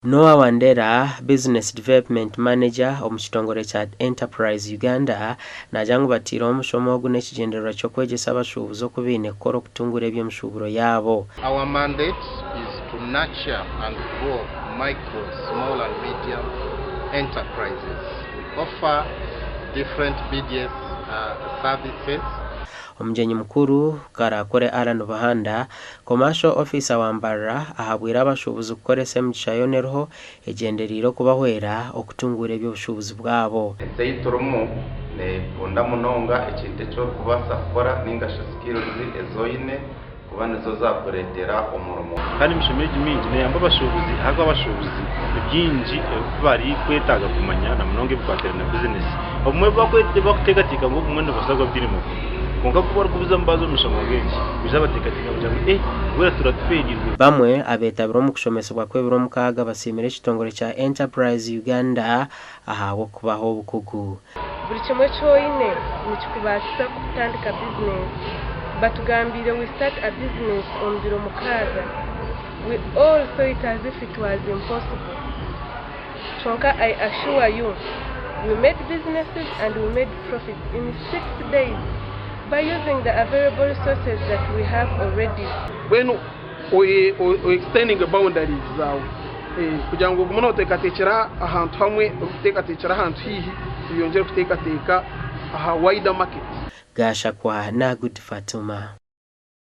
Noah Wandera, Business Development Manager omu kitongore kya Enterprise Uganda naagira ngu bataireho omushomo ogu n'ekigyendererwa ky'okwegyesa abashuubuzi oku baine kukora okutunguura eby'emishuuburo yaabo. Our mandate is to nurture and grow micro, small and medium enterprises. We offer different BDS services. Omugyenyi mukuru, Karakore Allan Buhanda, Commercial Officer wa Mbarara ahabwire abashuubuzi kukoresa emigisha yoona eriho egyendereire okubahwera okutunguura eby'obushuubuzi bwabo. Ensi ei turimu neekunda munonga ekintu eki orikubaasa kukora nainga shi skills ezi oine kuba nizo zaakureetera omurimo. Kandi emishomo egi mingi neeyamba abashuubuzi ahakuba abashuubuzi ni bingi ebi barikwetaaga kumanya na munonga ebikwatiraine na bizinesi. Obumwe ebi barikuteekateeka ngu obumwe nibibaasa kuba bitaine makuru kwonka ku barikubizamu baaza omu mishomo nk'egi, baija bateekateeka bagira ngu eh mbwenu tura tufeereirwe. Bamwe abeetabire omu kushomesibwa kw'ebiro mukaaga basiimire ekitongore kya Enterprise Uganda ahabw'okubaha obukugu. Buri kimwe eki oine nikikubaasisa kutandika bizinesi. Batugambiire we start a business omu biro mukaaga. We all saw it as if it was impossible. Kyonka I assure you, we made businesses and we made profits in 6 days by using the available resources that we have already. Mbwenu o extendinge boundaries zaawe kugira ngu ogume nooteekateekyera ahantu hamwe orikuteekateekyera ahantu haihi oyongyere kuteekateeka aha wider market. Gashakwa na Good Fatuma.